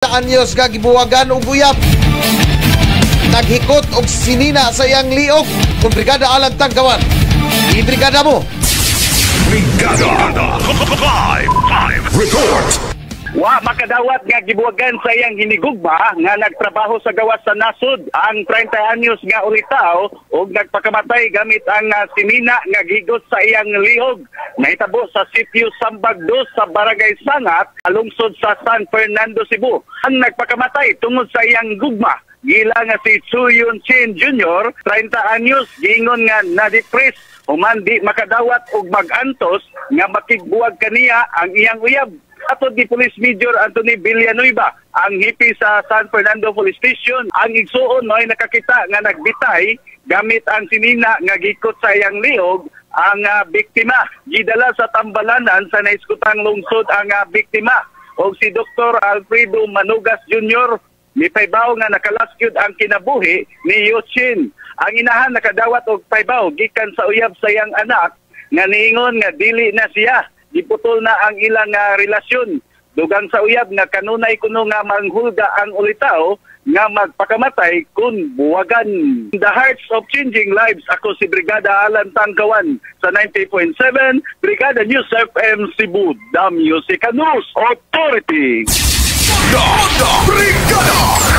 Anyos nga gibuwagan og uyab. Naghikot og sinina sa iyang liog. Kung Brigada Alan Tangkawan. I-brigada mo. Brigada Live Live Report. Wa makadawat nga gibuwagan sa iyang hinigugma nga nagtrabaho sa gawas sa nasod ang 30 anyos nga ulitaw ug nagpakamatay gamit ang sinina nga gigot sa iyang lihog. Nahitabo sa sitio Sambag 2 sa Barangay Sangat, lungsod sa San Fernando, Cebu. Ang nagpakamatay tungod sa iyang gugma gila nga si Chuyun Chin Jr., 30 anyos, giingon nga na-depress human di makadawat og mag-antos nga makigbuwag kaniya ang iyang uyab. Atod ni Police Major Anthony Villanueva, ang hipi sa San Fernando Police Station, ang igsuon mao'y nakakita nga nagbitay gamit ang sinina nga gikot sa iyang liog ang biktima. Gidala sa tambalanan sa naiskutang lungsod ang biktima. Og si Dr. Alfredo Manugas Jr. mipaybaw nga nakalasyod ang kinabuhi ni Yoshin. Ang inahan nakadawat og paybaw gikan sa uyab sa iyang anak nga niingon nga dili na siya. Giputol na ang ilang relasyon. Dugang sa uyab nga kanunay kuno nga manghulga ang ulitaw nga magpakamatay kung buwagan. The Hearts of Changing Lives. Ako si Brigada Alan Tangkawan sa 90.7 Brigada News FM Cebu, The Music and News Authority. Brigada